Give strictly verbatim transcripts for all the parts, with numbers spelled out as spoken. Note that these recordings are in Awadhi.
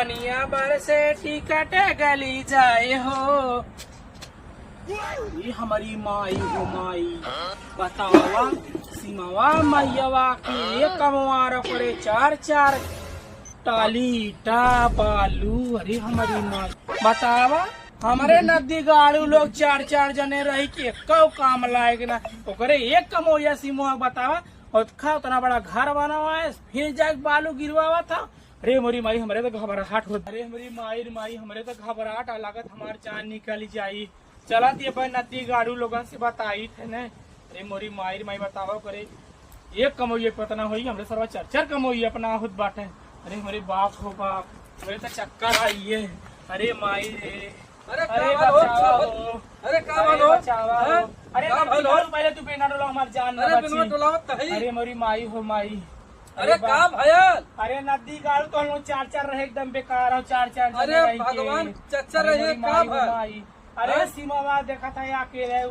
पनिया बर से टिकट गली जाए हो। ये हमारी माई हो माई, बतावा, सिमवा मैयावा के एक कमवार पड़े चार चार टाली ईटा बालू। अरे हमारी माई, बतावा, हमरे नद्दी गाड़ू लोग चार चार जने रही के एक्को काम लायक ना, ओकरे एक कमोइया सिमवा बतावा, और खा उतना बड़ा घर बनावा है, फिर जाके बालू गिरवावा था। अरे मोरी माई, हमरे तो घबराहट होत। अरे हमरी माई रे माई, हमरे तो घबराहट आ लागत, हमार जान निकल जाई। चला दिए भाई नद्दी गाड़ू लोगन से बताई थे ने। अरे मोरी माई रे माई, बतावा करे, एक कमोइया पतना होई, हमरे सरवा चार चार कमोइया अपना होत बाटे। अरे हमरे बाप हो बाप, हमरे तो चक्कर आई है। अरे माई रे, अरे का अरे भाल हो? बचावा हो। अरे का अरे भाल हो? बचावा हो। हैं? अरे का नद्दी भाल हो? गाड़ू, पहले तू बेना डोला, हमार जान न अरे बची। बिनवा डोलावत त हई। अरे मोरी माई हो माई। अरे अरे बा-, का भयल? अरे नद्दी गाड़ू तो हम लोग चार चार रहे, एकदम बेकार हो, चार चार जने अरे रही के। भगवान, चार चार अरे रहे, मोरी का माई हो भयल? माई। अरे हैं? सीमा बा देखा था, अकेले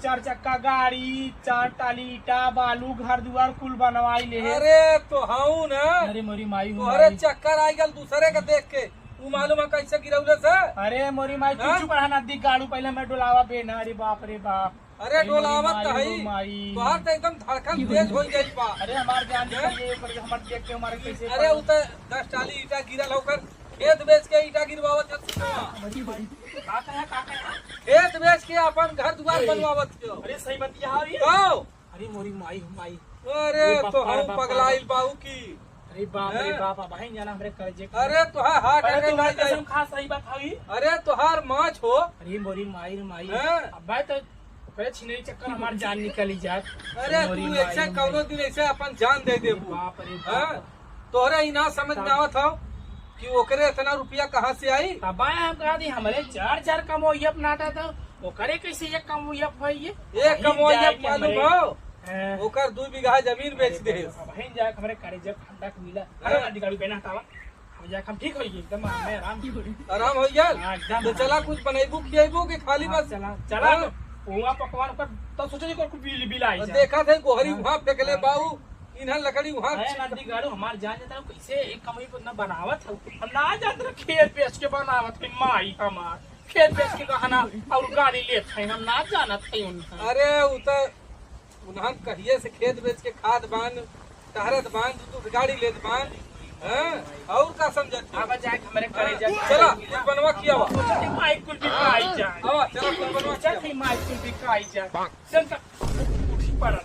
चार चक्का गाड़ी, चार टाली ईटा, बालू, घर दुआर कुल बनवाई ले। अरे तो हऊ ना। अरे मोरी माई हो तोहरे माई। चक्कर आई गल दूसरे के देख के। ऊ मालूम है कैसे गिरौले से? अरे मोरी माई, तू हाँ? चुप रहा नद्दी गाड़ू, पहले मैं डोलावा बेना। अरे बाप रे बाप। अरे अरे मोरी डोलावत माई तो हो हई। माई। तोहार तो एकदम धड़कन तेज हो गई बा। अरे हमार जान हाँ? निकल गई, ऊपर से हमार देख के हमारे कैसे अरे पड़ी? उ तो दस टाली ईटा गिरल होकर खेत बेच के ईटा गिरवावत है। मोरी माई। का कहा, का कहा? खेत बेच के अपन घर दुआर अरे। बनवावत हो। अरे सही बतिया है ये। कहो। अरे मोरी माई हो माई। अरे अरे बाप, तो अरे हम बाप, पगलाइल बाऊ की। अरे बाप रे हैं? बाप, अब बहिन जाना हमरे कलेजे के। अरे तोहार हार्ट अरे अटैक तोहार आ जाए। कसम खा, सही बात हई। अरे तोहार माछ हो। अरे मोरी माई रे माई। हैं? अब भाई तो ओकरे छिनरी चक्कर हमार जान निकली जात। अरे मोरी तू माई ऐसे रे कौनो माई। दिन ऐसे अपन जान दे देबू। बाप रे हैं? बाप। तोहरे ई ना समझ में तब आवत हो कि ओकरे इतना रुपया कहाँ से आई? तब आए हम कहा दी, हमरे चार चार कमोइया नाटा था, ओकरे कैसे एक कमोइया भई ये? एक वहीं कमोइया जाए के मालूम हमरे हो? हैं। ओकर दू बीघा जमीन बेच अरे दे। भाई, अब वहीं जाए हमरे करेजा ठंडा के मिला। हाँ। अरे नद्दी गाड़ू बेना हटावा। हम जाए हम ठीक होई एकदम, हमें आराम। आराम हो गया? हाँ, एकदम तो चला आराम। कुछ बनैबू खियैबू कि खाली हाँ, बस? चला, चला हाँ। तो पुआ पकवान पर तो सोचो जी कोई बिल, बिल आई और जाए। देखा थे गोहरी हाँ। वहाँ फेंकले हाँ। बाऊ। इन्हन लकड़ी वहाँ अरे नद्दी गाड़ू, हमार जान जाता है, कैसे एक कमई पर ना बनावत है। हम ना जानत रहे खेत बेच के बनावत है, माई हमार। खेत बेच के गहना और गाड़ी लेत है, हम ना जानत है उनका। अरे, उ त उन्हन कहिए से खेत बेच के खात बान, टहरत बान, दू दू गाड़ी लेत बान। हैं? और का समझत हो? अब जाए हमरे करेजा चला, कुछ बनवा खियावा। सोचत है माई कुल बिकाई जाए। आवा, चला, कुछ बनवा सोचत खियावा। है माई कुल बिकाई जाए। चल, चल, उठी पड़ा।